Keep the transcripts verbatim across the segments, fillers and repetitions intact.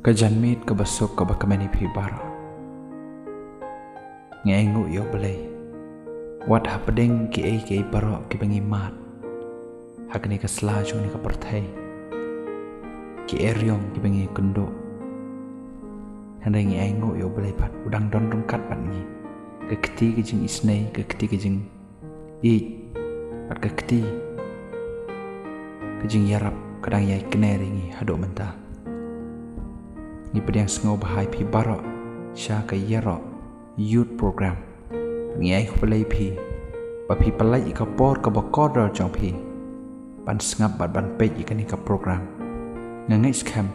Ka janmiet kaba suk kaba kmen ïa phi baroh. Ngi ainguh ïa U Blei wat hapdeng kiei kiei baroh kiba ngi mad ha kane ka sla jong kane ka pyrthei, ki eriong kiba ngi kynduh. Hynrei ngi ainguh ïa U Blei pat u dang don ryngkat bad ngi. Ka kti ka jingisynei, ka kti ka jing ïeit bad ka kti ka jingïarap ka dang ïai kner ïa ngi haduh mynta. Ngi pdiang sngewbha ïa phi baroh sha ka Ïaroh Youth Program. Ngi ai khublei ïa phi ba phi pynlait ïa ka por kaba kordor jong phi ban sngap bad ban peit ïa kane ka program. Nga ngeit skhem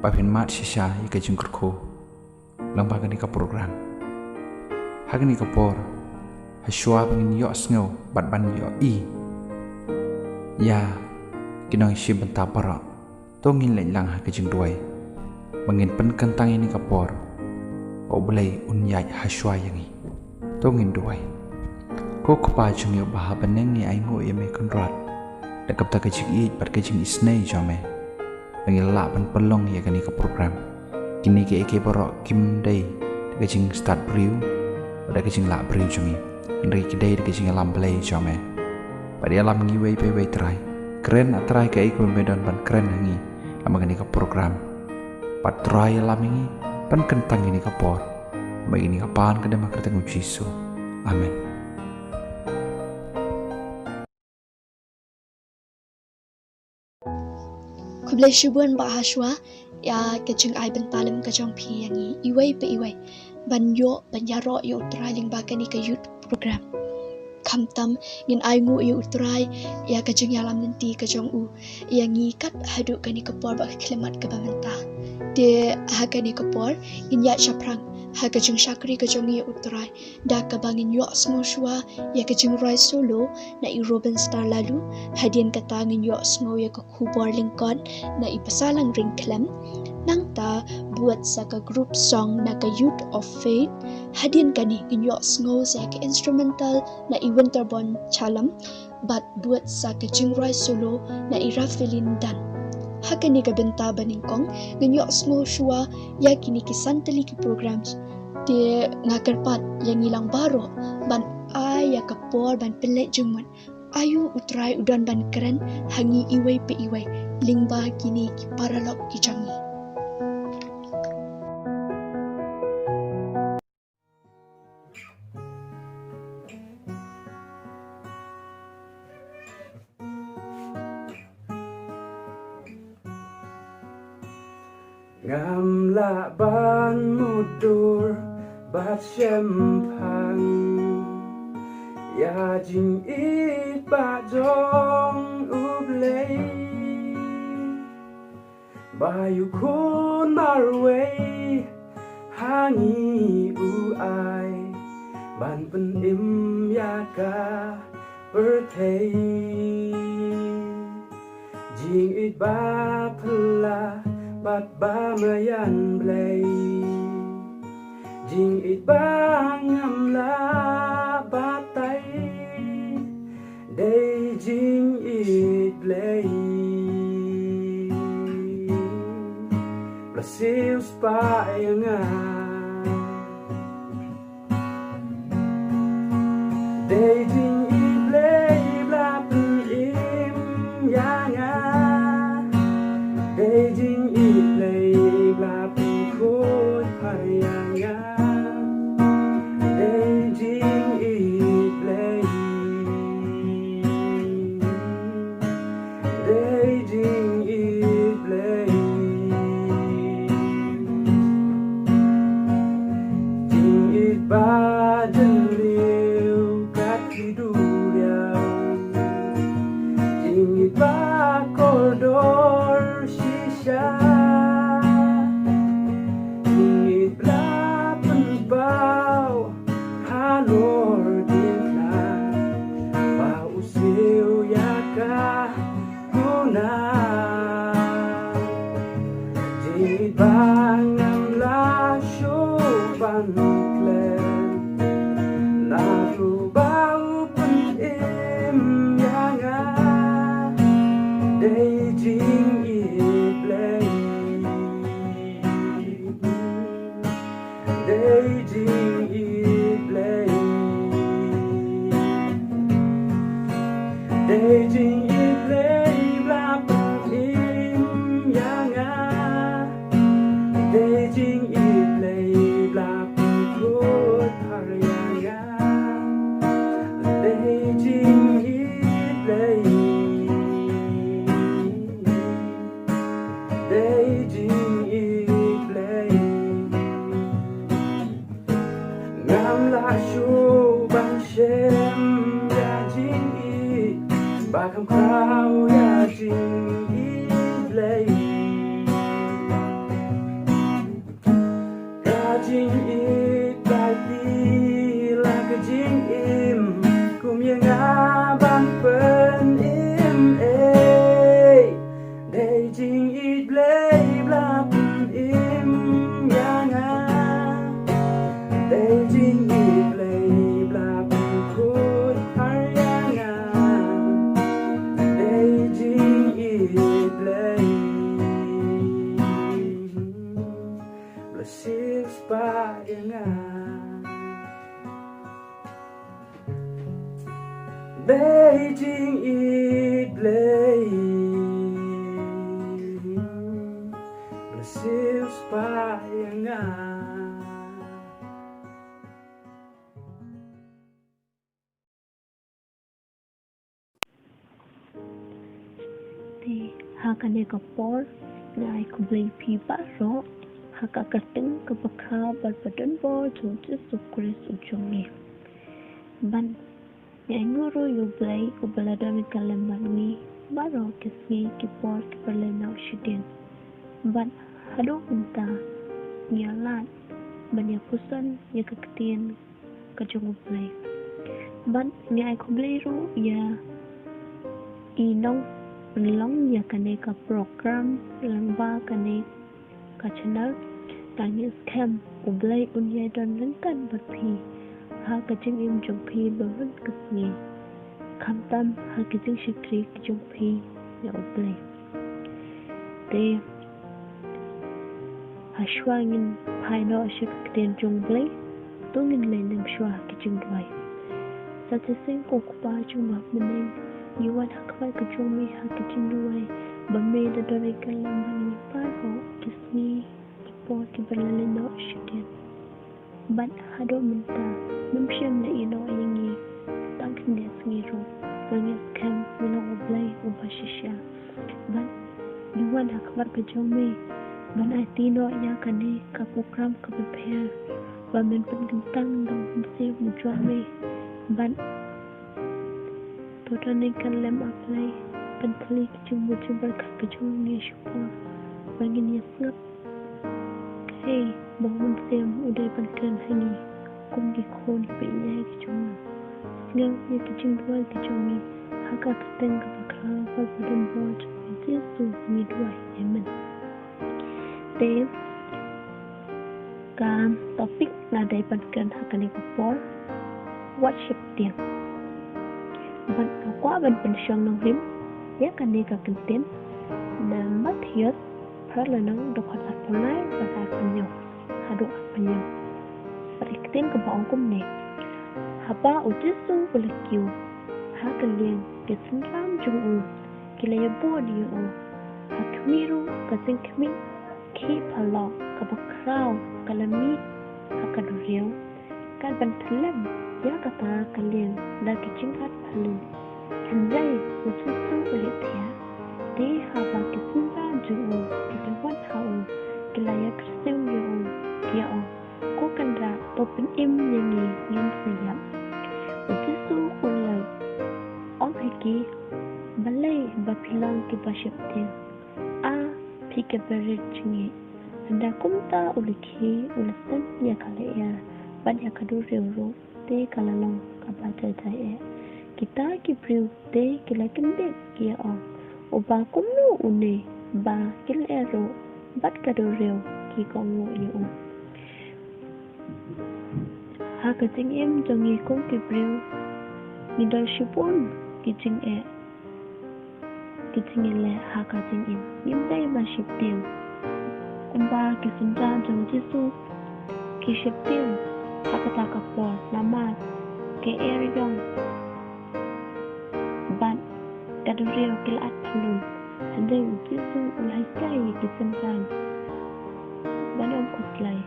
ba phin mad shisha ïa ka jingkyrkhu lyngba kane ka program. Ha kane ka por, ha shuwa ba ngin ïohsngew bad ban ïohi ïa ki nongshim bynta baroh, to ngin leit lang ha ka jingduwai ba ngin pynkyntang ïa kane ka por ba U Blei un ïaid ha shuwa ïa ngi. To ngin duwai. Ko Kpa jong ngi uba ha bneng, ngi ainguh ïa me Kynrad da ka bynta ka jingïeit bad ka jingisynei jong me ba ngi lah ban pynlong ïa kane ka program. Kine kiei kiei baroh kim dei da ka jingstad briew bad da ka jinglah briew jong ngi, hynrei ki dei da ka jingïalam Blei jong me. Bad ïalam ngi iwei pa iwei Trai. Kren ah Trai kaei kaba me don ban kren ha ngi lyngba kane ka program. Bad Trai ïalam ïa ngi, pynkyntang ïa kane ka por. Ba ïa kane ka pan ka dei ha ka kyrteng U Jisu. Amen. Khublei shibun Bah ha shuwa ïa ka jingai bynta lem ka jong phi ïa ngi iwei pa iwei ban ïoh ban ïaroh ïa U Trai lyngba kane ka youth program. Khamtam ngin ainguh ïa U Trai ïa ka jingïalam lynti ka jong u ïa ngi kat haduh kane ka por bad ka khyllipmat kaba mynta. Te ha kane ka por ngin ïaid shaphrang ha ka jingshakri ka jong ngi ïa U Trai da kaba ngin ïohsngew shuwa ïa ka jingrwai solo na i Robin Star Laloo. Hadien kata ngin ïohsngew ïa ka khubor lyngkot na i Basalang Ringkhlem. Nangta bud sa ka group song na ka Youth of Faith. Hadien kane ngin ïohsngew sa ïa ka instrumental na i Winterborn Challam. Bad bud sa ka jingrwai solo na i Raphaeline Dan. Ha kane ka bynta banyngkong ngin ïohsngew shuwa ïa kine ki san tylli ki programs. Te nga kyrpad ïa ngi lang baroh ban ai ïa ka por ban pynleit jingmut. Aïu U Trai u don ban kren ha ngi iwei pa iwei lyngba kine ki paralok ki jong ngi. Ngam lah ban mutdur bad shemphang ïa jingïeit ba jong U Blei. Ba ïa u khun marwei ha ngi u ai ban pynim ïa ka pyrthei. Jingïeit ba phylla bad ba maïan Blei. Jingïeit ba ngam lah batai. Dei jingïeit Blei. Blei siew spah ïa nga. Dei jingïeit Blei ba la pynim ïa nga. Dei jingïeit Blei ba la pynkhuid phai ïa nga. Dei jingïeit Blei. Dei jingïeit Blei. Jingïeit ba jylliew kat ki duriaw. Jingïeit ba kordor shisha. Jingïeit ba la pynpaw halor diengphna ba u siew ïa ka kuna. Jingïeit ba ngam lah shuh ban klet naduh ba u pynim ïa nga. Dei jingïeit Blei. Jingïeit Blei. Ngam lah shuh ban shem ïa jingïeit ba kham khraw ïa jingïeit Blei. Ka jingïeit Blei phi la ka jingim kum ïa nga ban pynim ei. Dei jingïeit Blei ba la pynim ïa nga. Dei jingïeit Blei ba la pynkhuid phar ïa nga. Dei jingïeit Blei ba la siewspah ïa nga. Dei jingïeit Blei ba la siewspah ïa nga. Te ha kane ka por nga ai khublei ïa phi baroh ha ka kyrteng kaba khraw bad ba donbor jong U Jisu Khrist u jong ngi. Bad nga ainguh ruh ïa U Blei uba la don ryngkat lem bad ngi baroh ki sngi ki por kiba la leit noh shadien. Bad haduh mynta ngi ïa lad ban ïa puson ïa ka ktien ka jong U Blei. Bad nga ai khublei ruh ïa i nongpynlong ïa kane ka program lyngba kane ka channel. Nga ngeit skhem U Blei un ïai don ryngkat bad phi ha ka jingim jong phi ba man ka sngi, khamtam ha ka jingshakri ka jong phi ïa U Blei. Te ha shuwa ngin phai noh sha ka ktien jong U Blei, to ngin leit lem shuwa ha ka jingduwai. Sa shisien ko Kpa jong ngi ba ha bneng, ngi wan ha khmat ka jong me ha ka jingduwai ba me da don ryngkat lem bad ngi baroh ki sngi ki por kiba la leit noh shadien. Bad haduh mynta mem shym la ïehnoh ïa ngi tang khyndiat sngi ruh. Nga ngeit skhem me long U Blei uba shisha. Bad ngi wan ha khmat ka jong me ban aiti noh ïa kane ka program kaba pher ba men pynkyntang da U Mynsiem u jong me. Bad to don ryngkat lem, A Blei, ban plie ka jingmut jingpyrkhat ka jong ngi shipor ba ngin ïa sngap kaei ba U Mynsiem u dei ban kren ha ngi kum ki khun ki pyrshah ki jong ngi. Sngap ïa ki jingduwai ki jong ngi ha ka kyrteng kaba khraw bad ba donbor jong U Jisu ngi duwai. Amen. Te ka topic nga dei ban kren ha kane ka por, wat sheptieng. Bad nga kwah ban pynshong nongrim ïa kane ka ktien na Mathaios phra lynnong dkhot arphew lai bad arphew hynñiew haduh arphew hynñiew. Bad ka ktien kaba ong kumne: Haba U Jisu u la kiew ha ka lieng, ki synran jong u ki la ïabud ïa u. Ha khmih ruh ka jingkhmih khih phyllaw kaba khraw ka la mih ha ka duriaw, kat ban thlem ïa kata ka lieng da ki jingat phyllaw. Hynrei U Jisu u leh thiah. Te haba ki synran jong u ki la wan ha u, ki la ïakyrsiang ïa u, ki ong: Ko Kynrad, to pynim ïa ngi, ngin sa ïap. U Jisu u la ong ha ki: Balei ba phi long kiba sheptieng, A phi ki barit jingngeit? Ynda kumta u la khie, u la seng ïa ka lyer bad ïa ka duriaw ruh, te ka la long kaba jai jai eh. Kita ki briew te ki la kyndit, ki ong: Uba kumno une ba ki lyer ruh bad ka duriaw ki kohnguh ïa u? Ha ka jingim jong ngi kum ki briew, ngi don shibun ki jingeh, ki jingeh leh ha ka jingim. Ngim dei ban sheptieng kumba ki synran jong U Jisu ki sheptieng ha kata ka por, namar ka er ïong bad ka duriaw ki la at phyllaw. Hynrei U Jisu u la hikai ïa ki synran ban ym khuslai.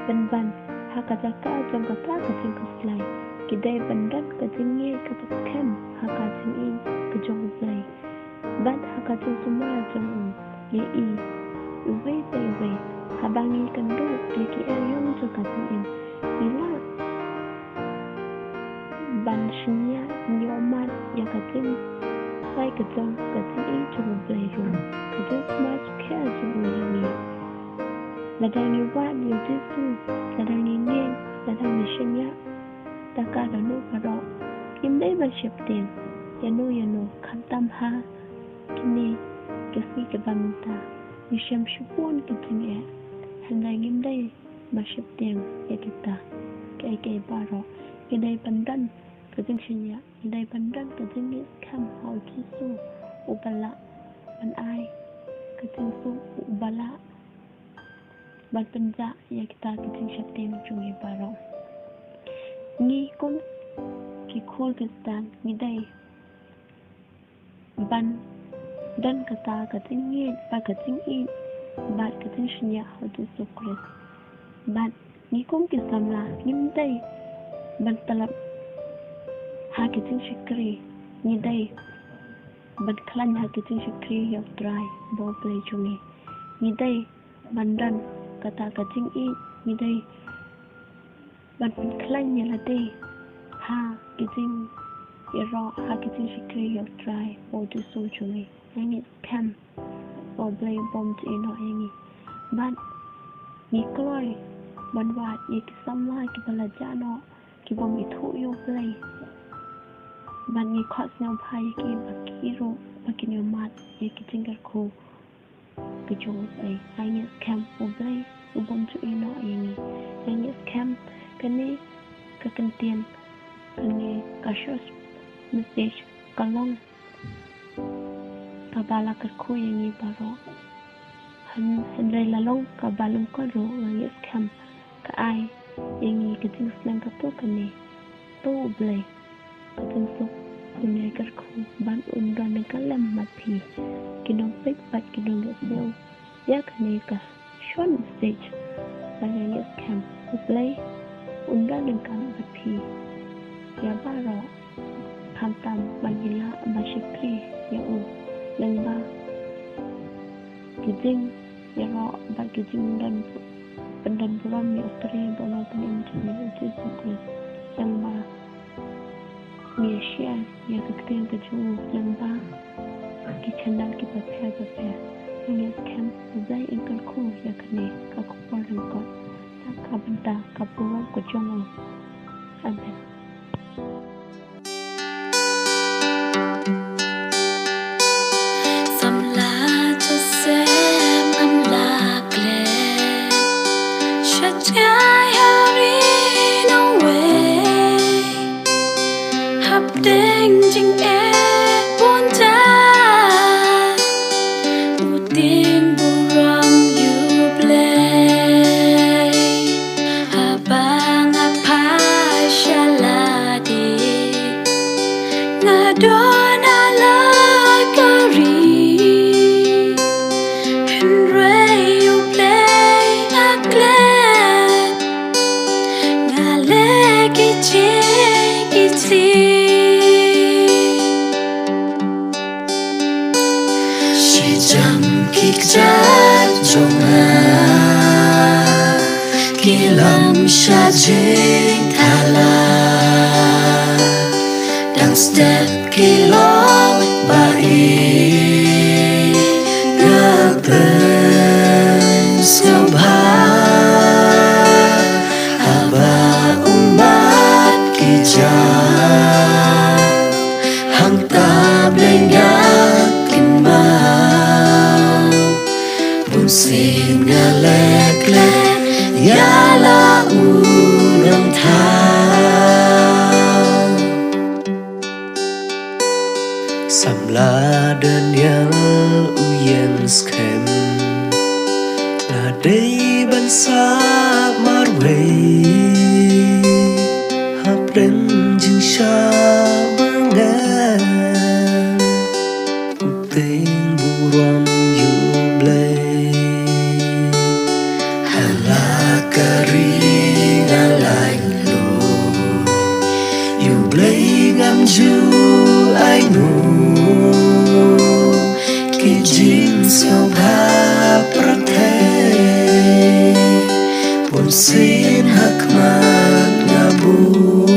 Pynban, ha ka jaka jong kata ka jingkhuslai, ki dei ban don ka jingngeit kaba skhem ha ka jingim ka jong U Blei bad ha ka jingsumar jong u ïa i. uwei pa uwei. Haba ngi kynduh ïa ki eriong jong ka jingim, ngi lah ban shaniah, ngi ïohmad ïa ka jingshai ka jong, ka jingïeit jong U Blei ruh, ka jingsumar sukher jong u ïa ngi. Lada ngi wad ïa U Jisu, lada ngi ngeit, lada ngi shaniah da ka dohnud baroh, ngim dei ban sheptieng ïano ïano, khamtam ha kine ki sngi kiba mynta. Ngi shem shibun ki jingeh, hynrei ngim dei ban sheptieng ïa kita kiei kiei baroh. Ngi dei ban don ka jingshaniah, ngi dei ban don ka jingïeit skhem ha U Jisu, uba lah ban ai ka jingsuk, uba lah ban pynjah ïa kita ki jingsheptieng jong ngi baroh. Ngi kum ki khun Khristan, ngi dei ban don kata ka jingngeit bad ka jingïeit bad ka jingshaniah ha U Jisu Khrist. Bad ngi kum ki samla, ngim dei ban tlot ha ki jingshakri, ngi dei ban khlaiñ ha ki jingshakri ïa U Trai, ba U Blei jong ngi. Ngi dei ban don kata ka jingïeit, ngi dei ban pynkhlaiñ ïa lade ha ki jingïaroh, ha ki jingshakri ïa U Trai, ba U Jisu jong ngi. Ngi ngeit skhem ba U Blei u bym ju ïehnoh ïa ngi. Bad ngi kloi ban wad ïa ki samla kiba la jah noh, ki bym ithuh ïa U Blei. Bad ngi khot sngewbha ïa ki ba ki ruh ba kin ïohmad ïa ki jingkyrkhu ka jong U Blei. Nga ngeit skhem U Blei u bym ju ïehnoh ïa ngi. Nga ngeit skhem kane ka kyntien, kane ka short message ka long kaba la kyrkhu ïa ngi baroh. Hyn-, hynrei la long kaba lyngkot ruh, nga ngeit skhem ka ai ïa ngi ka jingsneng katto katne. To U Blei, ka jingsuk, un ïai kyrkhu bad un don ryngkat lem bad phi, ki nongpeit bad ki nongïohsngew ïa kane ka short message. Bad nga ngeit skhem U Blei un don ryngkat bad phi ïa baroh, khamtam ba ngi lah ban shakri ïa u lyngba ki jingïaroh bad ki jingdon, pyndon burom ïa U Trai bad U Nongpynim jong ngi U Jisu Khrist, lyngba ngi share ïa ka ktien ka jong u lyngba ki channel kiba pher bapher. Nga ngeit skhem U Blei un kyrkhu ïa kane ka khubor lyngkot na ka bynta ka burom ka jong u. Amen. Samla Joseph, ngam lah klet sha jngai ha ri nongwei. Hapdeng jingeh bun jait, u tieng burom ïa U Blei. Haba nga phai sha lade, nga don ha la ka ri, hynrei U Blei nga klet, nga leh ki jingïeit. Shi jam ki kjat jong nga ki lam sha jingthala. Dang step ki long ba ïeit, nga pynsngewbha. Haba u mat ki jam, hangta Blei nga kynmaw. Bunsien nga leh klet ïa la u nongthaw. Samla Daniel u ïeng skhem, la dei ban sah marwei hapdeng jingshah byrngem. U tieng burom ïa U Blei. Ha la ka ri nga laitluid, ïa U Blei ngam ju ainguh. Ki jingsngewbha pyrthei Sien ha khmat nga bun.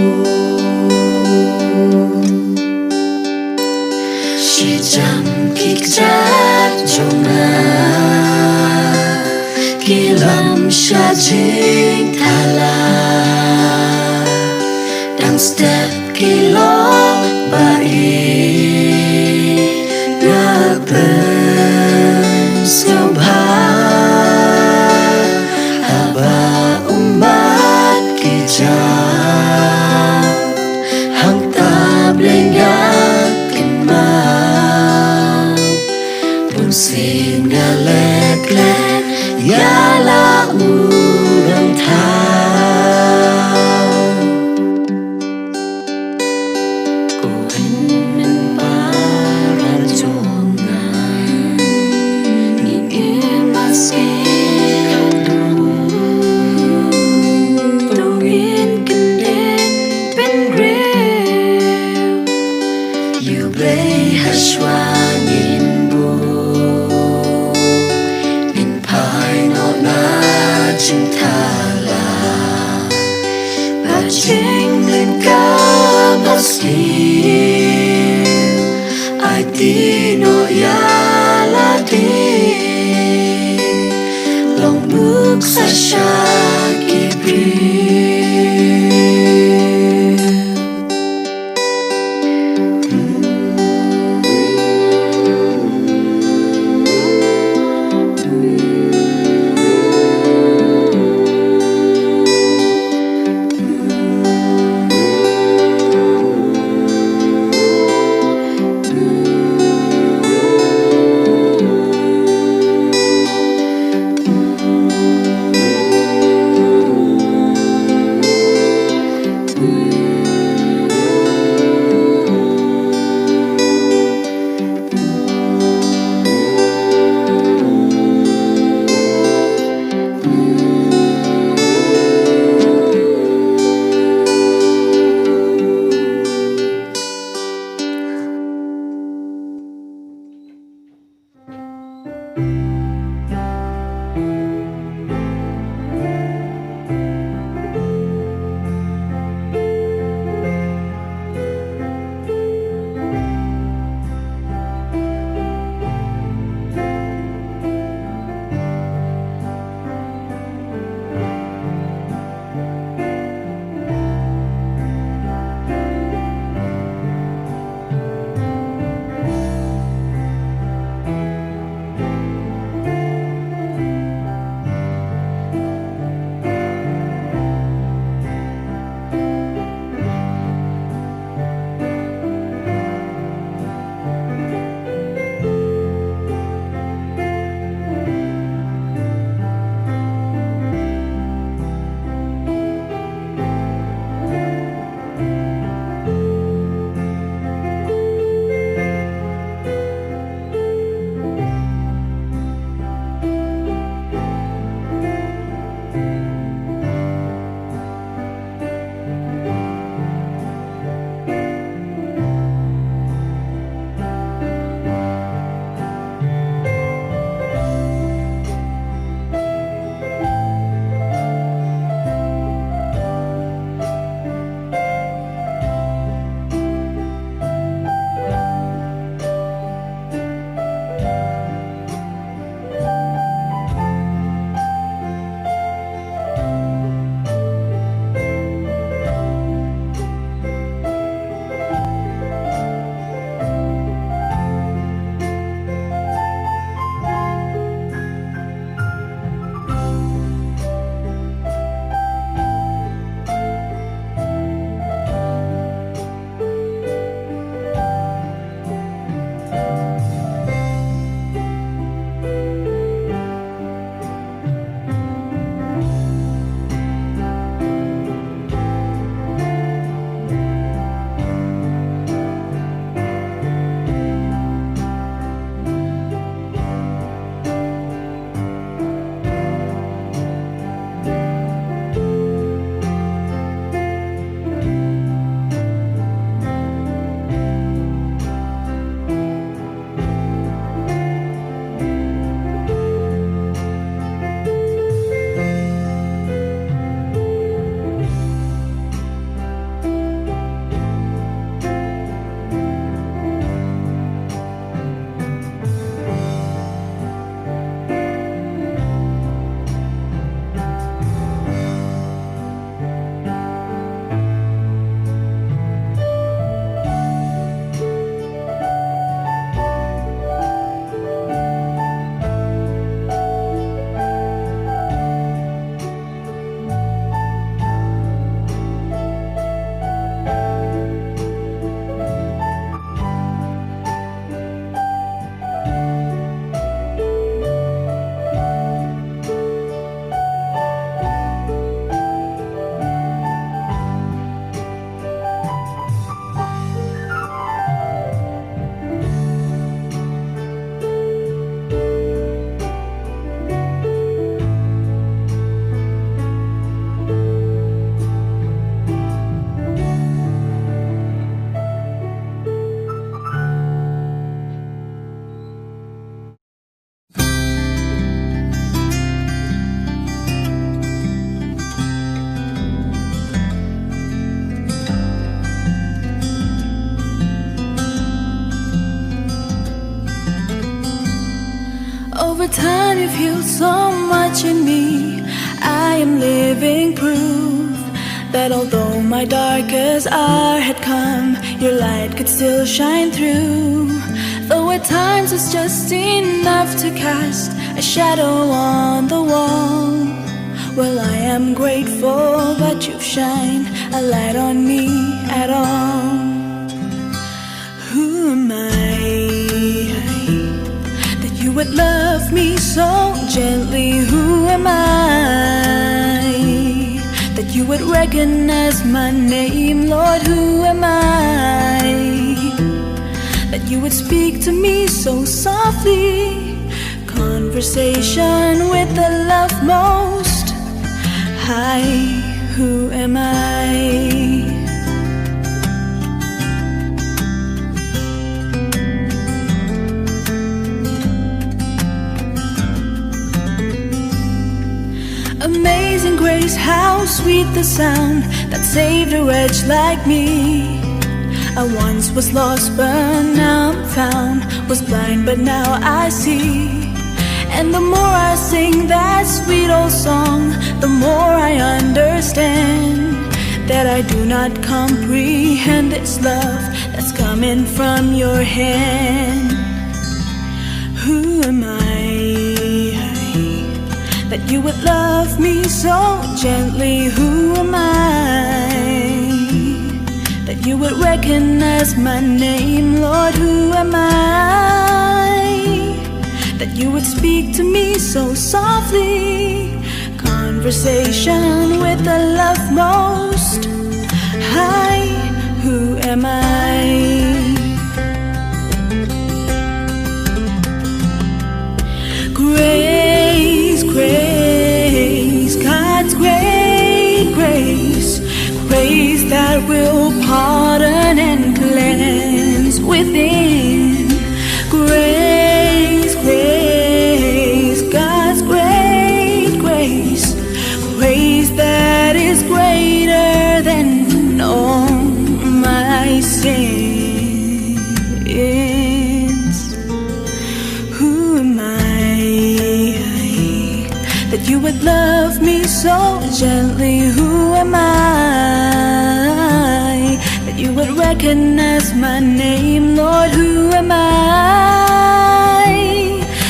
Shi jam ki kjat jong nga ki lam sha jingthala. Dang step ki long ba i nga pynsngewbha haba ummat ki jam hangta Blei nga kynmaw. Bun sien nga leh khleh ïa la u nongthaw. Ko hynmen para jong nga, ngi im maske haduh. To ngin kyndit pyngrep ïa u Blei ha shuwa ngin buh. Ngin phai noh na jingthala. Ba jinglyngkha ba sniew, aiti noh ïa lade. Long buk sa sha ki briew. Time you feel so much in me, I am living proof that although my darkest hour had come, your light could still shine through. Though at times it's just enough to cast a shadow on the wall. Well, I am grateful that you've shined a light on me at all. Who am I that you would love me so gently? Who am I that you would recognize my name? Lord, who am I that you would speak to me so softly? Conversation with the love most high. Who am I? Amazing grace, how sweet the sound that saved a wretch like me. I once was lost, but now I'm found, was blind, but now I see. And the more I sing that sweet old song, the more I understand that I do not comprehend this love that's coming from your hand. Who am I that you would love me so gently? Who am I that you would recognize my name? Lord, who am I that you would speak to me so softly? Conversation with the love most high. Who am I? Grace, grace, God's great grace, grace that will pardon and cleanse within. Grace, grace, God's great grace, grace that is greater than all my sins. Who am I that you would love me so gently? Who am I that you would recognize my name? Lord, who am I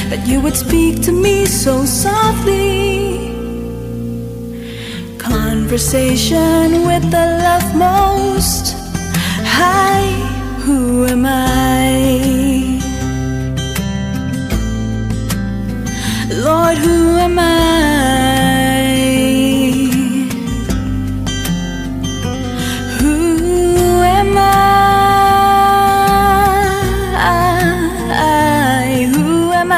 that you would speak to me so softly? Conversation with the love most high. Who am I? Lord, who am I? Who am I? Who am I?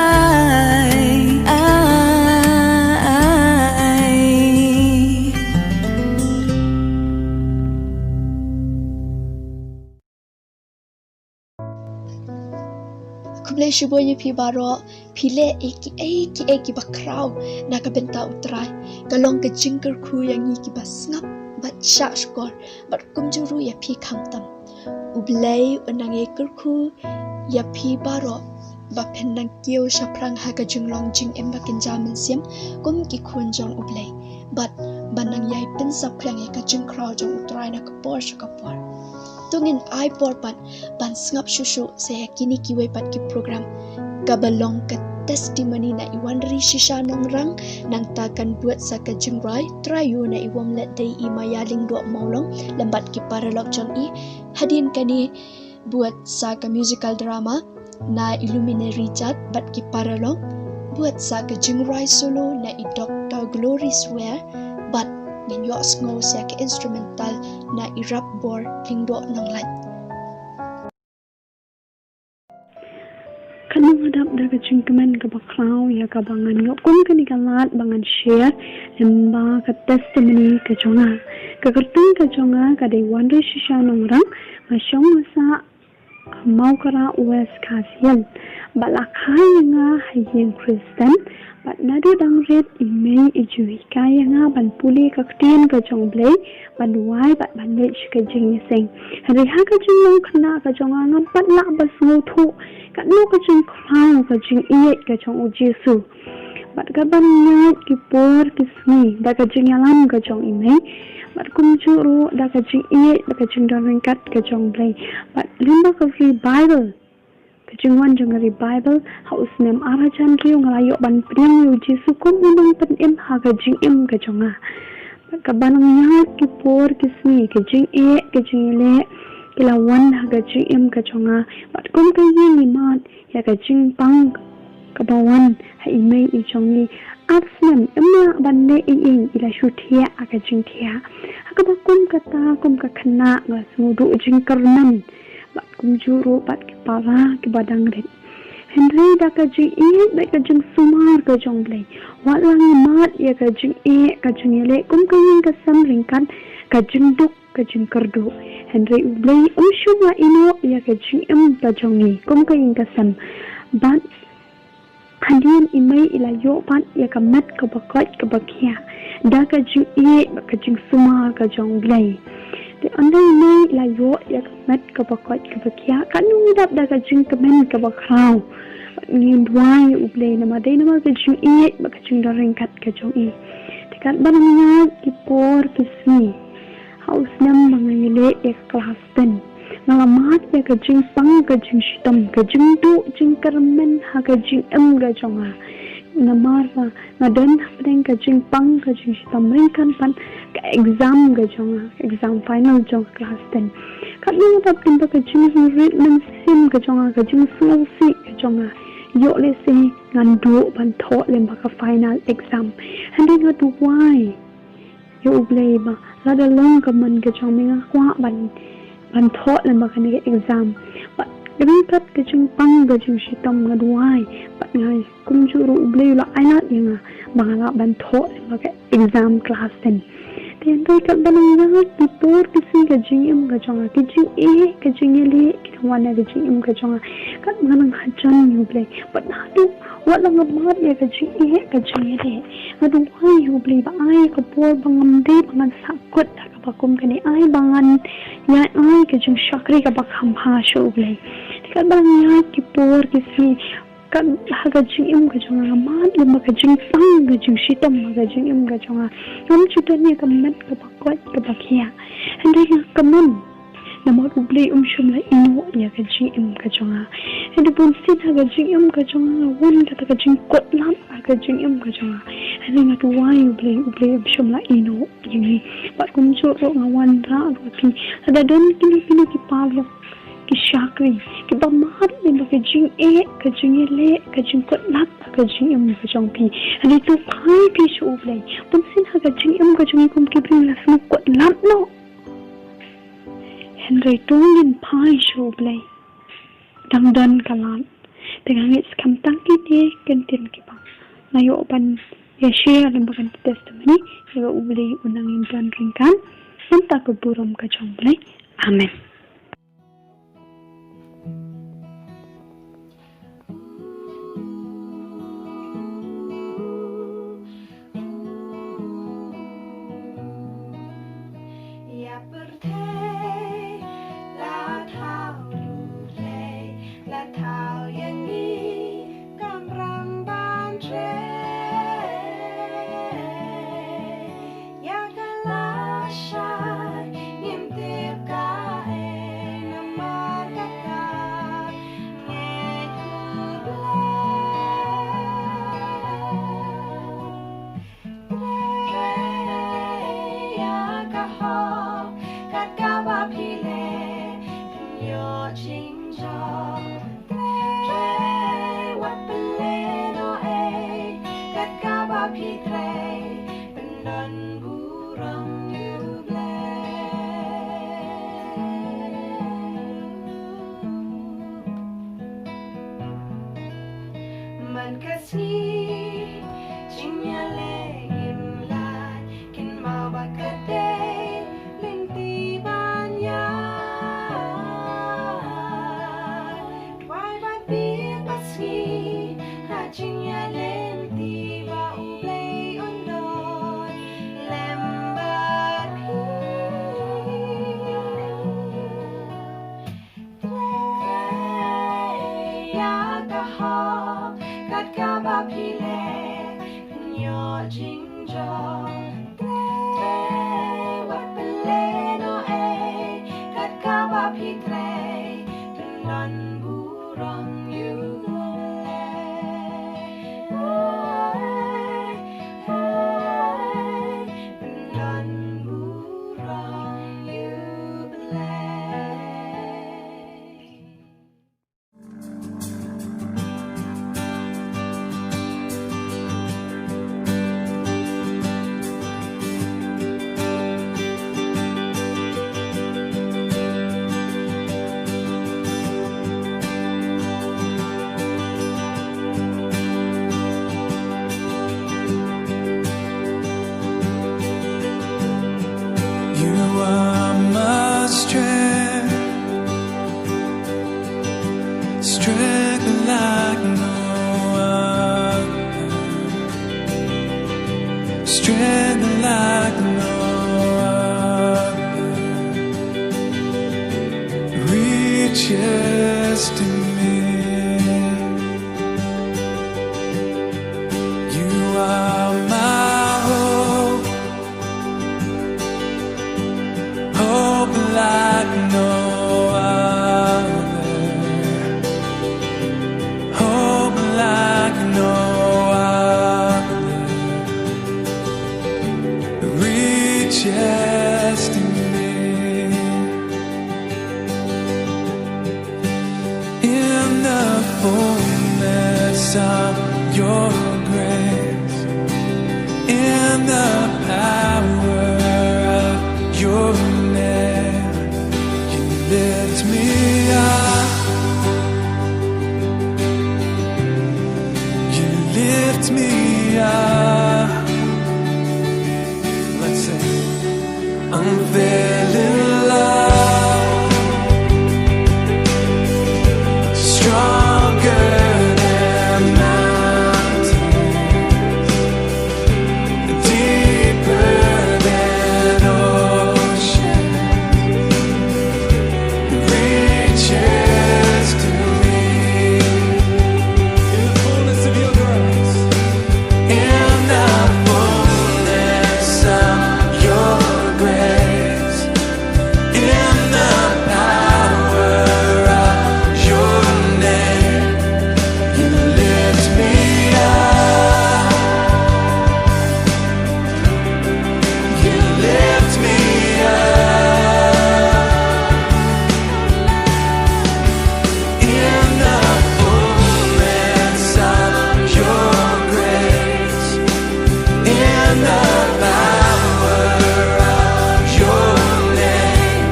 Khublei shibun ïa phi baroh, phi leh ïa kiei kiei kiba khraw na ka bynta U Trai. Ka long ka jingkyrkhu ïa ngi kiba sngap bad shah shkor, bad kumjuh ruh ïa phi khamtam. U Blei un nang ïai kyrkhu ïa phi baroh ba phin nang kiew shaphrang ha ka jinglong jingim ba kynja mynsiem kum ki khun jong U Blei, bad ba nang ïai pynsaphriang ïa ka jingkhraw jong U Trai na ka por sha ka por. To ngin ai por pat ban sngap shuh shuh sa ïa kine kiwei pat ki program kaba long ka testimony na i Wanri Shisha Nongrang, nangta kan bud sa ka jingrwai Trai u na i Wamlet dei i Maya Lyngdoh Mawlong lem bad ki paralok jong i. Hadien kane bud sa ka musical drama na i Luminary Jat bad ki paralok, bud sa ka jingrwai solo na i Doctor Glory Swer, bad ngin ïohsngew sa ka instrumental na i Rapbor Lyngdoh Nonglait. Kan ym hadap da ka jingkmen kaba khraw ïa kaba ngan ïoh kum kane ka lad ba ngan share lyngba ka testimony ka jong nga. Ka kyrteng ka jong nga ka dei Wanri Shisha Nongrang, nga shong nga sah Mawkara West Khasi Hills. Bad la kha ïa nga ha ïing Khristan. Bad naduh dang rit i mei i ju hikai ïa nga ban pule ka ktien ka jong U Blei, ban duwai bad ban leit sha ka jingïaseng. Hynrei ha ka jinglong khynnah ka jong nga ngam pat lah ban sngewthuh katno ka jingkhraw ka jingïeit ka jong U Jisu. Bad katba nang ïaid ki por ki sngi da ka jingïalam ka jong i mei, bad kumjuh ruh da ka jingïeit bad ka jingdon ryngkat ka jong U Blei. Bad lyngba ka revival, ka jingwan jong ka revival ha u snem ar hajar hynriew, nga la ïoh ban pdiang ïa U Jisu kum u nongpynim ha ka jingim ka jong nga. Bad katba nang ïaid ki por ki sngi, ka jingeh ka jingïaleh ki la wan ha ka jingim ka jong nga. Bad kum ka ïing i mad ïa ka jingpang kaba wan ha i mei i jong ngi. Ar snem ym lah ban leh ei ei, i la shu thiah ha ka jingthiah. Ha kaba kum kata, kum ka khynnah nga la sngewduh jingkyrmen bad kumjuh ruh bad ki para kiba dang rit. Hynrei da ka jingïeit bad ka jingsumar ka jong U Blei, wat la ngi mad ïa ka jingeh ka jingïaleh kum ka ïing ka sem ryngkat ka jingduk ka jingkyrduh, hynrei U Blei um shym la ïehnoh ïa ka jingim ka jong ngi kum ka ïing ka sem. Bad hadien i mei i la ïoh pat ïa ka met kaba koit kaba khiah da ka jingïeit bad ka jingsumar ka jong U Blei. Te ynda i mei i la ïoh ïa ka met kaba koit kaba khiah, katno ngi dap da ka jingkmen kaba khraw. Bad ngin duwai ïa U Blei namar dei namar ka jingïeit bad ka jingdon ryngkat ka jong i. Te katba nang ïaid ki por ki sngi, ha u snem ba nga ïaleh ïa ka klas ten, nga la mad ïa ka jingpang ka jingshitom, ka jingduh jingkyrmen ha ka jingim ka jong nga. Namar ba nga don hapdeng ka jingpang ka jingshitom ryngkat pat ka exam ka jong nga, exam final jong ka klas ten. Katno ngi dap lyngba ka jingrit mynsiem ka jong nga, ka jingsngewsih ka jong nga. Ïoh lehse ngan duh ban thoh lyngba ka final exam. Hynrei nga duwai ïa U Blei ba lada long ka mon ka jong me nga kwah ban, ban thoh lyngba kane ka exam. Bad ryngkat ka jingpang ka jingshitom nga duwai bad nga kumjuh ruh U Blei u la ai lad ïa nga ba nga lah ban thoh lyngba ka exam klas ten. Te hynrei katba nang ïaid ki por ki sngi, ka jingim ka jong nga, ka jingeh ka jingïaleh ki nang wan ha ka jingim ka jong nga. Katba nga nang hajan ïa U Blei bad naduh wat la nga mad ïa ka jingeh ka jingïaleh, nga duwai ïa U Blei ba ai ka por ba ngam dei ba ngan sahkut ha kaba kum kane, ai ba ngan ïai ai ka jingshakri kaba kham bha sha U Blei. Te katba nang ïaid ki por ki sngi, kat ha ka jingim ka jong nga, nga mad lyngba ka jingpang ka jingshitom ha ka jingim ka jong nga. Ngam ju don ïa ka met kaba koit kaba khiah. Hynrei nga kmen namar U Blei um shym la ïehnoh ïa ka jingim ka jong nga. Hynrei bunsien ha ka jingim ka jong nga nga wan kata ka jingkut lad ha ka jingim ka jong nga. Hynrei nga duwai ïa U Blei, U Blei um shym la ïehnoh ïa ngi. Bad kumjuh ruh nga wanrah ruh ïa phi, lada don kino kino ki paralok, ki shakri kiba mad lyngba ka jingeh ka jingïaleh, ka jingkut lad ha ka jingim ka jong phi, hynrei to phai phi sha U Blei. Bunsien ha ka jingim ka jong ngi kum ki briew la sngewkut lad noh. Hynrei to ngin phai sha U Blei. Dang don ka lad. Te nga ngeit skhem tang kine ki ktien kiba nga ïoh ban ïa share lyngba kane ka testimony, ïa ba U Blei un nang ïa don ryngkat. Nangta ka burom ka jong U Blei. Amen. Ïa pyrthei la thaw ïa U Blei, la thaw ïa ngi kamram ban trei. Ïa ka lashai ngim tip kaei, namar kata ngeit U Blei. Trei ïa ka hok kat kaba phi leh, phin ïoh jingjop. Trei wat pynlehnohei kat kaba phi trei, pyndonburom ïa U Blei. Man ka sngi jingïaleh ngim lait, kynmaw ba ka dei lynti ban ïaid. Like no other reaches to me. You are my hope, hope like no other, hope like no other reaches to me. In the fullness of your grace, in the power of your name, you lift me up. You lift me up. Let's sing. I'm feeling love stronger than mountains, deeper than ocean, reaches to me. In the fullness of your grace. In the fullness of your grace, in the power of your name, you lift me up. You lift me up. In the fullness of your grace, in the power of your name,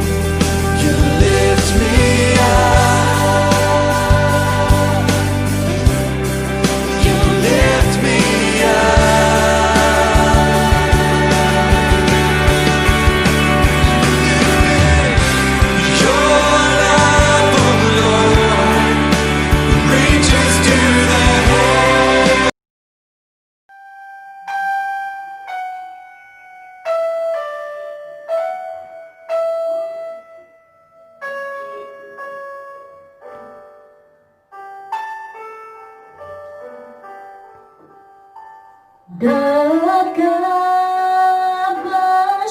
you lift me up. You lift me up. Your love, oh Lord, reaches to the heavens. Da kaba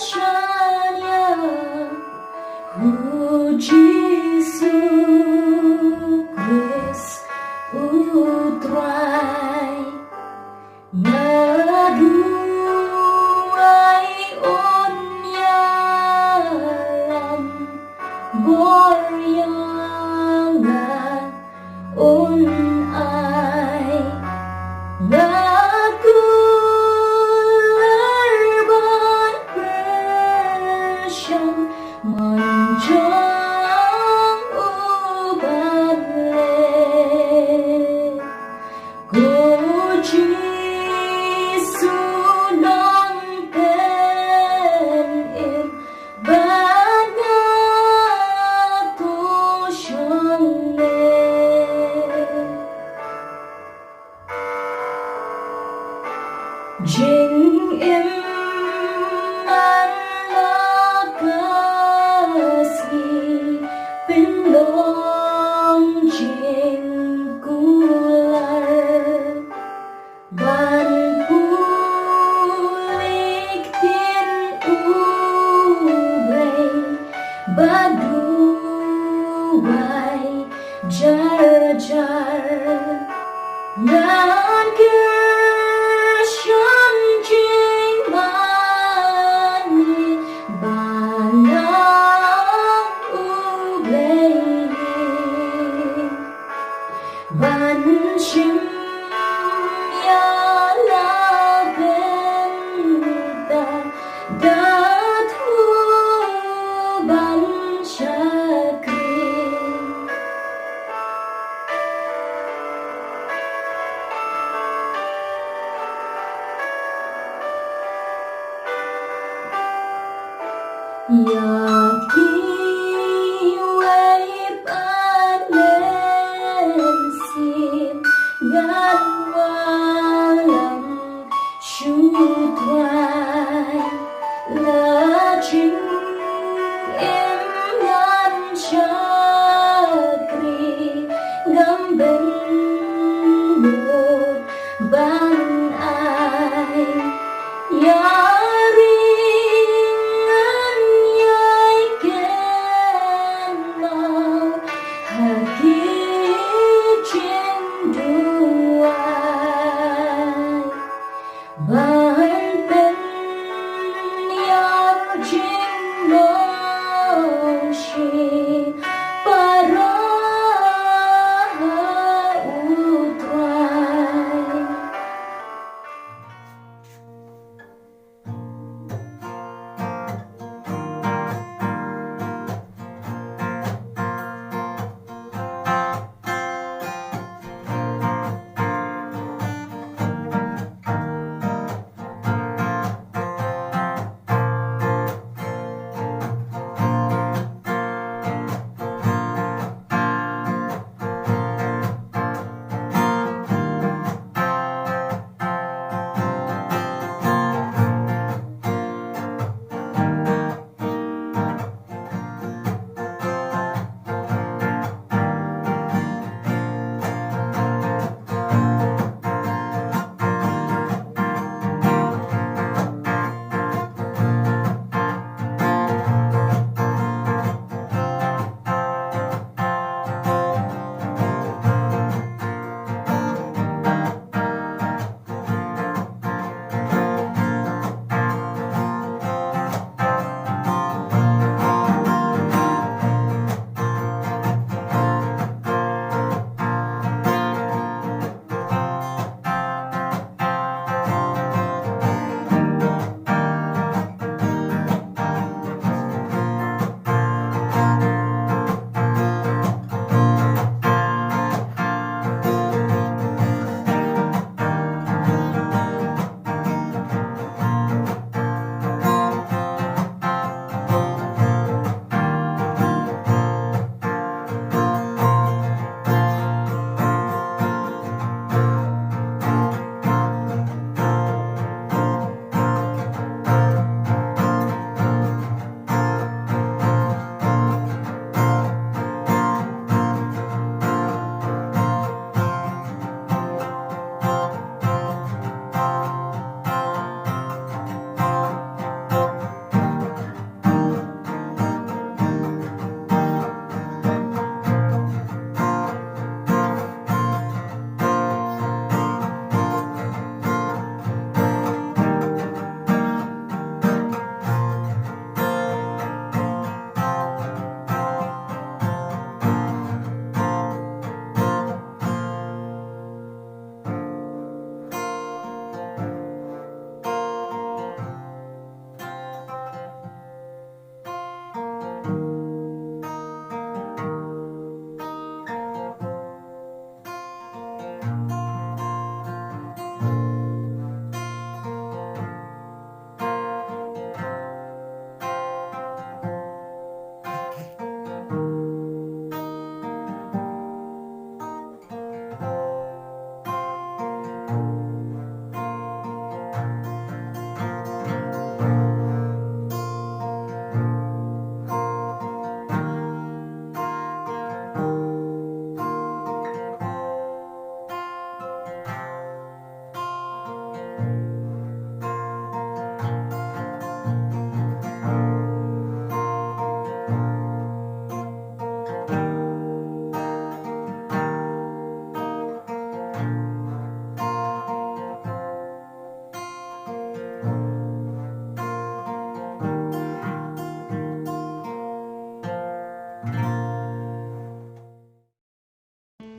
shaniah u Jisu Khrist u Trai, nga duwai un ïalam bor ïa nga, un ai nga kular ban pyrshang mon jong u ba leh. Ko Jisu, nongpynim ba nga to shong leh. Jingim man la ka sngi, pynlong jingkular ban pule ktien U Blei, ba duwai jar jar. Ngan kyrshan jingmane ba na U Blei, ban shim ïa la bynta da thuh ban shakri. Ïa kiwei pat mynsiem ngan wallam shu thrang.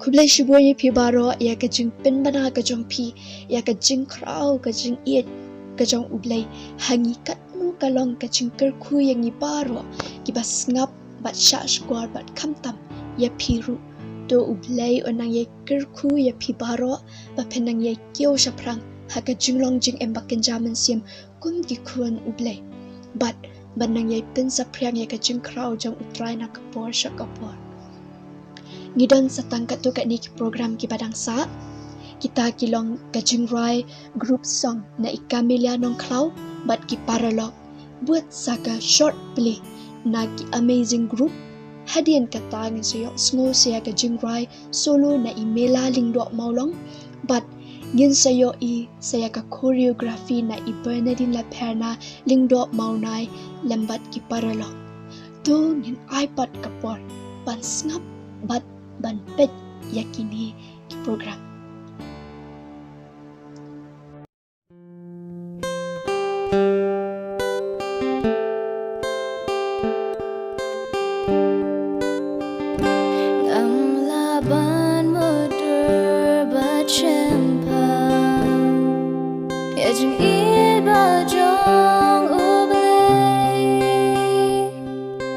Khublei shibun ïa phi baroh ïa ka jingpynbna ka jong phi ïa ka jingkhraw ka jingïeit ka jong U Blei. Ha ngi katno ka long ka jingkyrkhu ïa ngi baroh kiba sngap bad shah shkor bad khamtam ïa phi ruh. To U Blei un nang ïai kyrkhu ïa phi baroh ba phin nang ïai kiew shaphrang ha ka jinglong jingim ba kynja mynsiem kum ki khun U Blei. Bad ban nang ïai pynsaphriang ïa ka jingkhraw jong U Trai na ka por sha ka por. Ngi don sa tang katto katne ki program kiba dang sah. Kita ki long ka jingrwai group song na i Camelia Nongkhlaw bad ki paralok. Bud sa ka short play na ki Amazing Group. Hadien kata ngin sa ïohsngew sa ïa ka jingrwai solo na i Mela Lyngdoh Mawlong. Bad ngin sa ïohi sa ïa ka choreography na i Bernadine Lapherna Lyngdoh Mawnai lem bad ki paralok. To ngin ai pat ka por ban sngap bad ban peit ïa kine ki program. Ngam lah ban mutdur bad shemphang ïa ka jingïeit ba jong U Blei.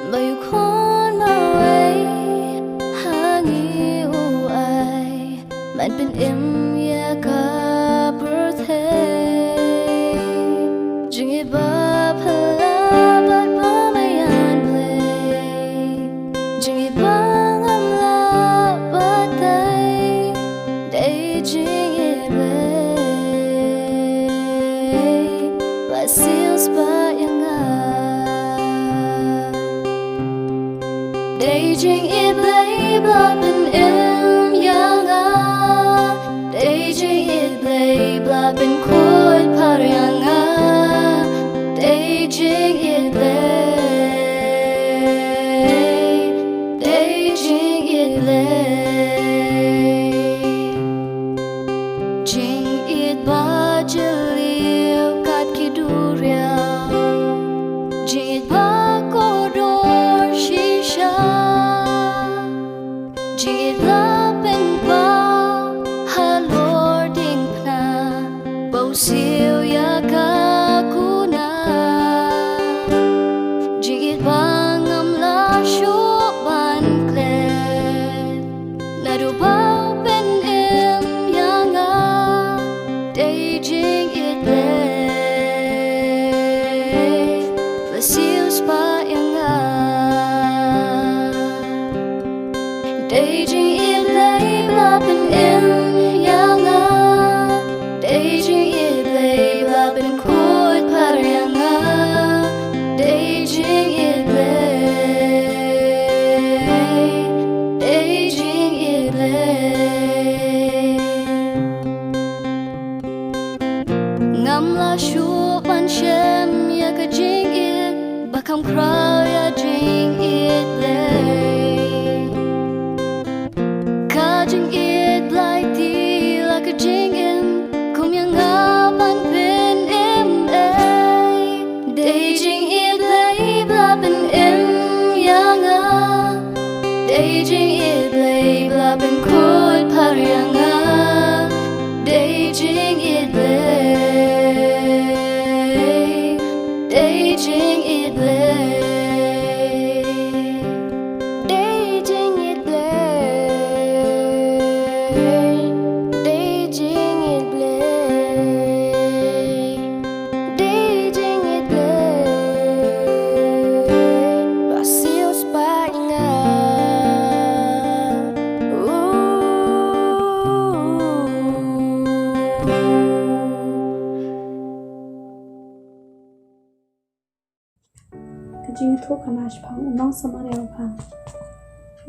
Ba u Khun marwei ha ngi u ai ban pynim ïa ka pyrthei. Jingïeit ba phylla bad ba maïan Blei. Jingïeit ba ngam lah batai. Dei jingïeit Blei ba siew spah ïa nga. Dei jingïeit Blei ba pynim ïa nga. Dei jingïeit Blei ba pynkhuid phar ïa nga. Dei jingïeit Blei. Dei jingïeit Blei. Jingïeit ba jylliew kat ki duriaw. Jingïeit ba kordor shisha. Jingïeit la pynpaw halor diengphna ba u siew ïa ka kuna. Jingïeit ba ngam lah shuh ban klet. Naduh ba u pynim ïa nga. Dei jingïeit Blei ba siew spah ïa nga. Dei jingïeit Blei ba pynim ïa nga. Dei jingïeit Blei ba pynkhuid phar ïa nga. Dei jingïeit Blei. Dei jingïeit Blei. Ngam lah shuh ban shem ïa ka jingïeit ba kham khraw ïa jingïeit Blei. Ka jingïeit Blei te la ka jingim kum ïa nga ban pynim ei. Dei jingïeit Blei ba pynim ïa nga. Dei jingïeit Blei ba pynkhuid phar ïa nga. Dei jingïeit Blei. Dei jingïeit Blei. Dei jingïeit Blei. Dei jingïeit Blei. Dei jingïeit Blei ba siew spah ïa nga. Ka jingïathuhkhana shaphang u nongsamaria u bha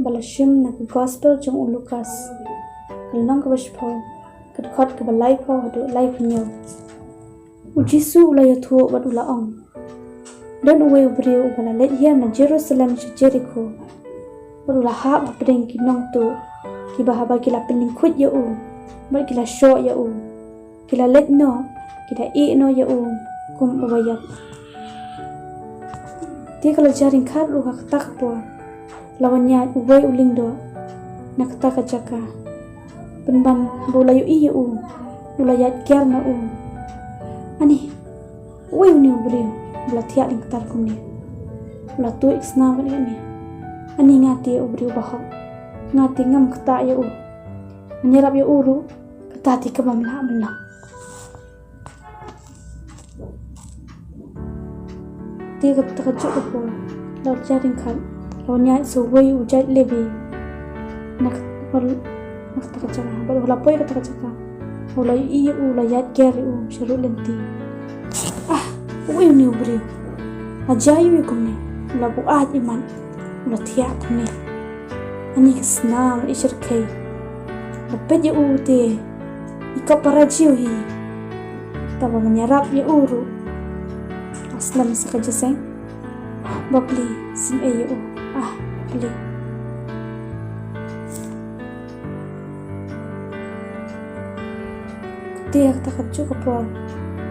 ba la shim na ka gospel jong u Lukas, ka lynnong kaba shiphew, ka dkhot kaba laiphew haduh laiphew hynñiew. U Jisu u la ïathuh bad u la ong, don uwei u briew uba la leit hiar na Jerusalem sha Jerikho. Bad u la hap hapdeng ki nongtuh, kiba haba ki la pynlyngkhuit ïa u bad ki la shoh ïa u, ki la leit noh, ki la ïeh noh ïa u kum uba ïap. Te ka la jia ryngkat ruh ha kata ka por, la wan ïaid uwei u lyngdoh na kata ka jaka. Bad haba u la ïohi ïa u, u la ïaid ker na u. Ani, uei une u briew ba la thiah lyngktar kumne, u la tuid snam bad ïa kane. Ani, nga te u briew bahok, nga te ngam ktah ïa u. Ngan ïarap ïa u ruh, kata te kaba mlah mynno. Te kata ka juh ka por, la jia ryngkat, la wan ïaid sa uwei u jait Lebi. Na ka, na kata ka jaka, bad haba la poi kata ka jaka, u la ïohi ïa u, la ïaid ker ïa u sha rud lynti. Ah, uei une u briew? La jia ïa u kumne, u la buaid imat, u la thiah kumne. Ani, ka snam i shyrkhei. La peit ïa u te i kap para jiw hi. Tangba ngan ïarap ïa u ruh. La slem sa ka jingïaseng. Bapli, sngewbha ïa u. Ah, bapli. Te ha kata ka juh ka por,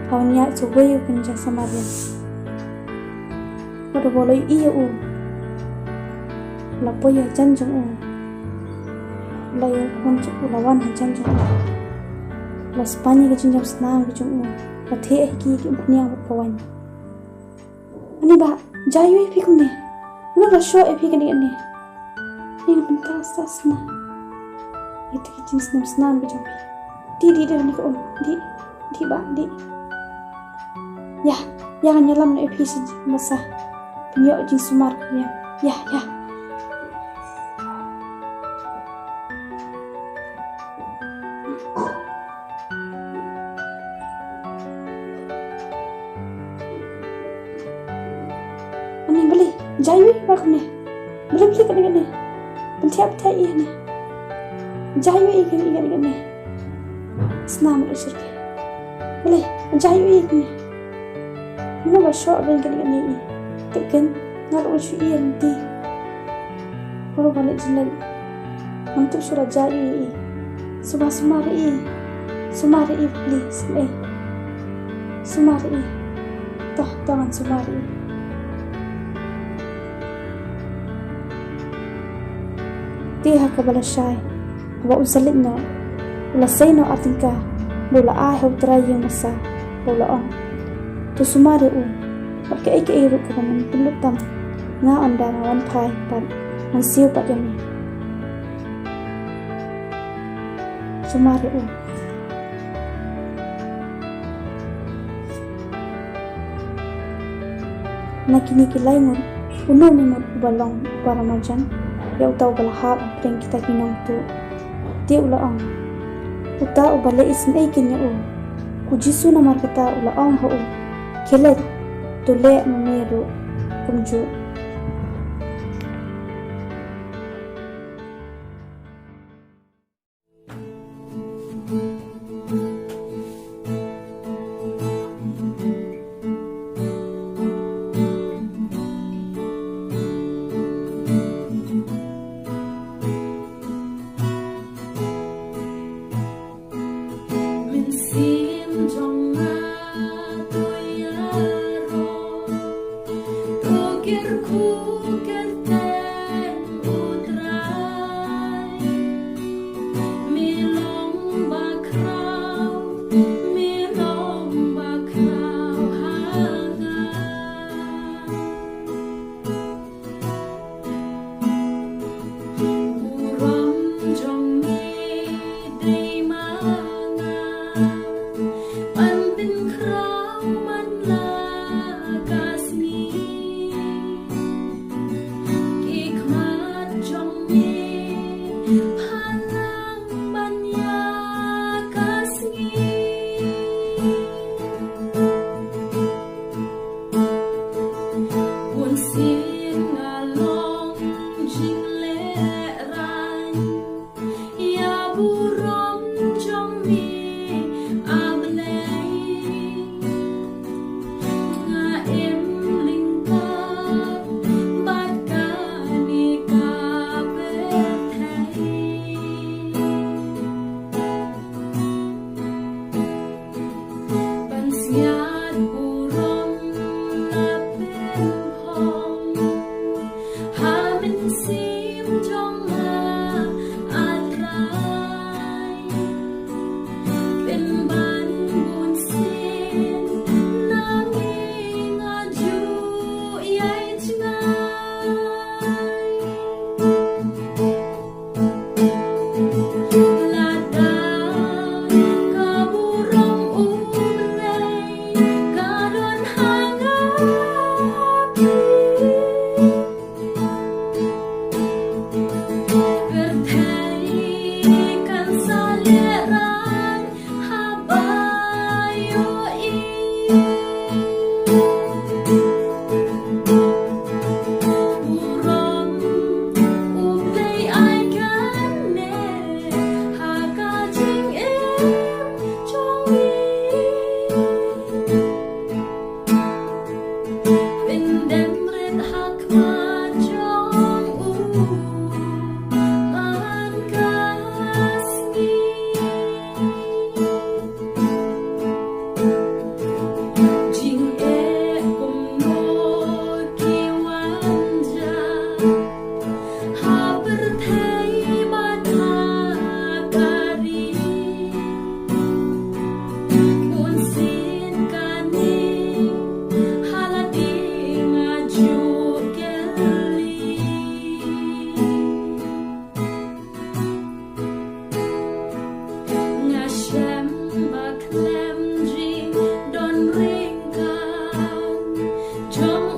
la wan ïaid sa uwei u kynja Samaria. Bad haba u la ïohi ïa u, u la poi hajan jong u. U la ïa wan jong u, la wan hajan jong u. U la spah ïa ka jingjam snam ka jong u. La theh ha ki, ki umphniang bad ka waiñ. Ani bah, jia ïa phi kumne? Mano ba la shoh ïa phi kane kane? Ani, nga pyntas sa snam. Ïa ki jingsnam snam ka jong phi. Dih, dih, dih, ani ka um. Dih, dih bah, dih. Ïa, ïa ngan ïalam noh ïa phi sha jingmasa. Pynïoh jingsumar ka biang. Ïa, ïa. Ani, balei jia ïa u i ba kumne? Balei, balei kane kane? Pynthiah pynthiah ïa i ne. Jia ïa u i kane kane kane. Snam i shyrkhei. Balei jia ïa u i kane? Mano ba la shoh ïa kane kane i? Tip kein, nga ruh nga shu ïa lynti. Baroh ba leit jingïaleh. Ngam tip shuh la jia ïa u i. Sumar, sumar ïa i. Sumar ïa i, please, eh. Sumar ïa i. To, to ngan sumar ïa i. Te ha kaba lashai, haba un sa leit noh, u la sei noh ar tyngka ba u la ai ha u trai ïing masa, ba u la ong, to sumar ïa u, bad kaei kaei ruh kaba men pynlut tam, nga ynda nga wan phai pat ngan siew pat ïa me. Sumar ïa u. Na kine ki lai ngut, uno uno ngut uba long u paramarjan ïa uta uba la hap hapdeng kita ki nongtuh. Te u la ong, uta uba leh isynei kein ïa u. U Jisu namar kata u la ong ha u, khie leit, to leh ma me ruh kumjuh. Mynsiem jong nga to ïaroh, to kyrkhu kyrteng U Trai. Me long bakhraw, me long bakhraw ha nga. Burom jong me dei ma nga, ban pynkhraw man la ka sngi.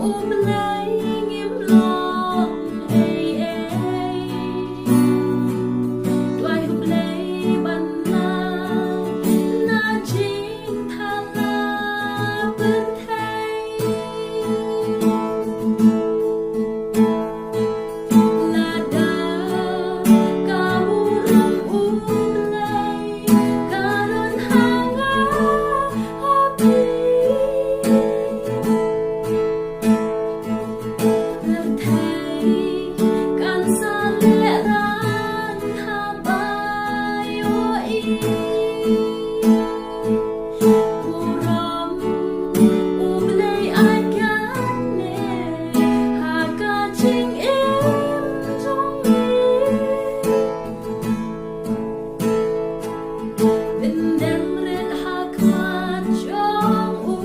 U Blei ngim long ei ei. Duwai U Blei ban nang na jingthala pyrthei. Lada ka burom U Blei ka don ha nga, ha phi. Pyrthei kan sa lehrain haba ïohi burom U Blei ai kane ha ka jingim jong ngi. Pyndem rit ha khmat jong u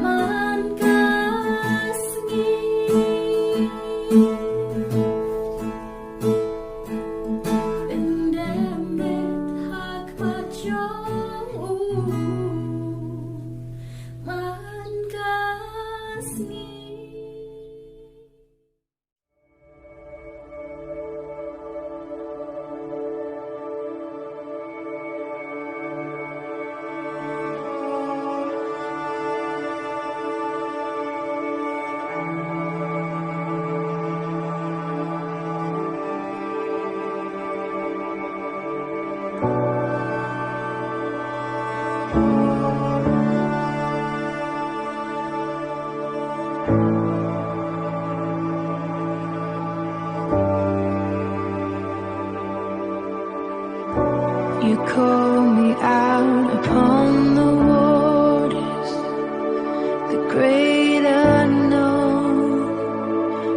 man ka sngi. Pyndem rit ha khmat jong u man ka sngi. You call me out upon the waters, the great unknown,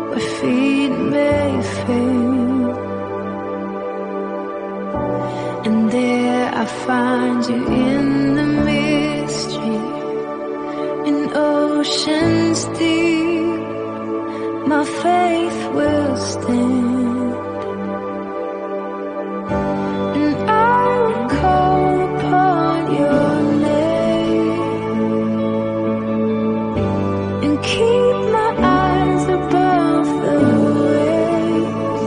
where feet may fail. And there I find you in the mystery, in oceans deep, my faith will stand. And I will call upon your name and keep my eyes above the waves.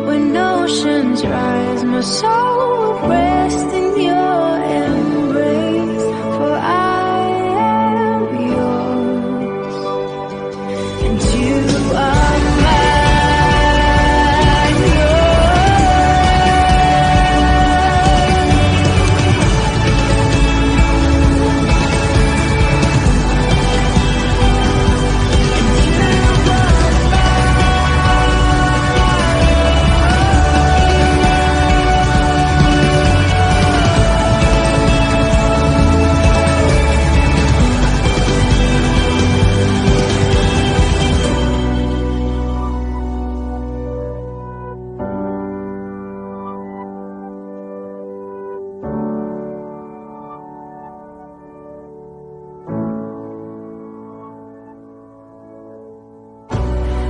When oceans rise, my soul will rest in your embrace, for I am yours. And you are mine.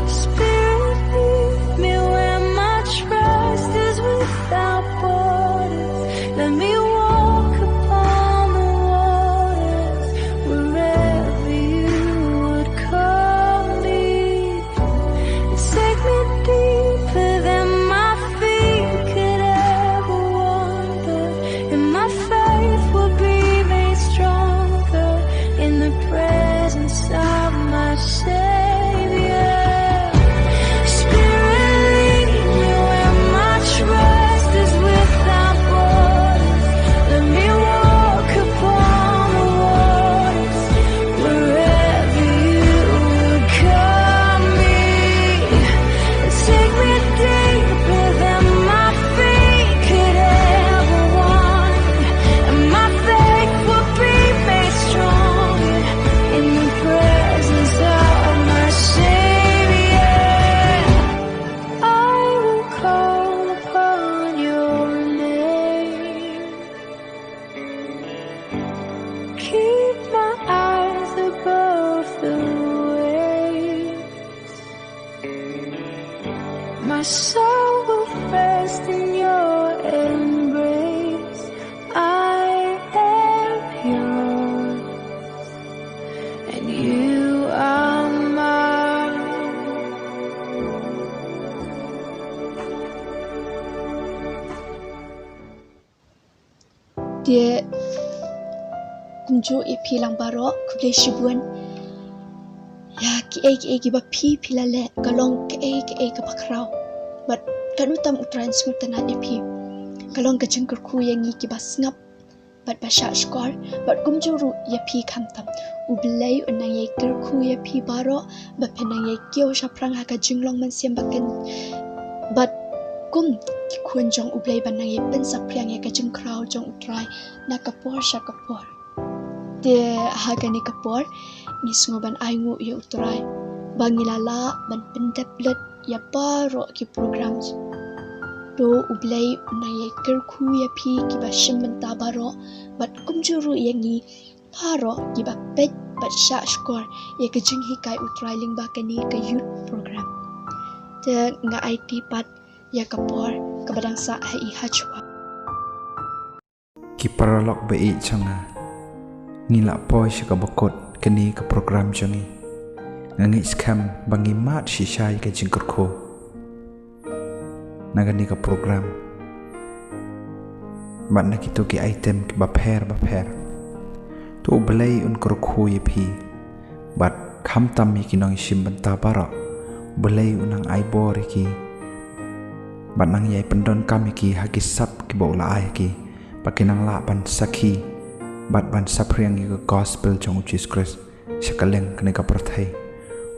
Spirit, lead me where my trust is without borders. Let me walk upon the waters wherever you would call me. Take me deeper than my feet could ever wander, and my faith will be made stronger in the presence of my Savior. Spirit, lead me where my trust is without borders. Let me walk upon the waters wherever you would call me. Take me deeper than my feet could ever wander, and my faith will be made strong in the presence of my Savior. I will call upon your name. Keep my eyes above the waves. My soul will rest in your embrace. I am yours, and you Te kumjuh ïa phi lang baroh, khublei shibun. Ïa kiei kiei kiba phi phi la leh, ka long kaei kaei kaba khraw. Bad katno tam U Trai un sngewtynnad ïa phi. Ka long ka jingkyrkhu ïa ngi kiba sngap bad ba shahshkor, bad kumjuh ruh ïa phi khamtam. U Blei un nang ïai kyrkhu ïa phi baroh, ba phin nang ïai kiew shaphrang ha ka jinglong mynsiem ba khein. Bad kum ki khun jong U Blei ban nang ïai pynsaphriang ïa ka jingkhraw jong U Trai na ka por sha ka por. Te ha kane ka por ngi sngew ban ainguh ïa U Trai ba ngi la lah ban pyndep lut ïa baroh ki programs. To U Blei un nang ïai kyrkhu ïa phi kiba shim bynta baroh, bad kumjuh ruh ïa ngi baroh kiba peit bad shahshkor ïa ka jinghikai U Trai lyngba kane ka youth program. Te nga aiti pat ïa ka por kaba dang sah ha i hashwa. Ki paralok ba ïeit jong nga, ngi la poi sha kaba kut kane ka program jong ngi. Nga ngeit skhem ba ngi mad shisha ïa ka jingkyrkhu na kane ka program bad na kito ki item kiba pher ba pher. To U Blei un kyrkhu ïa phi. Bad khamtam ïa ki nongshim bynta baroh, U Blei un nang ai bor ïa ki bad nang ïai pyndonkam ïa ki ha ki sap kiba u la ai ïa ki, ba ki nang lah ban sakhi bad ban saphriang ïa ka gospel jong U Jisu Khrist sha kylleng kane ka pyrthei.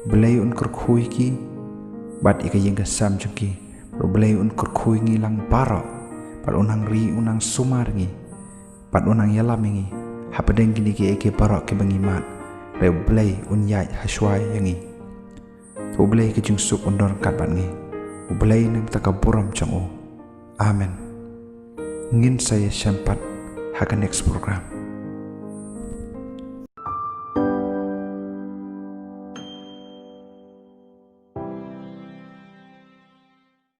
U Blei un kyrkhu ïa ki bad ïa ka ïing ka sem jong ki. Bad U Blei un kyrkhu ïa ngi lang baroh, bad un nang ri, un nang sumar ïa ngi, bad un nang ïalam ïa ngi hapdeng kine kiei kiei baroh kiba ngi mad. Bad U Blei un ïaid hashwa ïa ngi. To U Blei ka jingsuk un don ryngkat bad ngi. U Blei na ka bynta ka burom jong u. Amen. Ngin sa ïashem pat ha ka next program.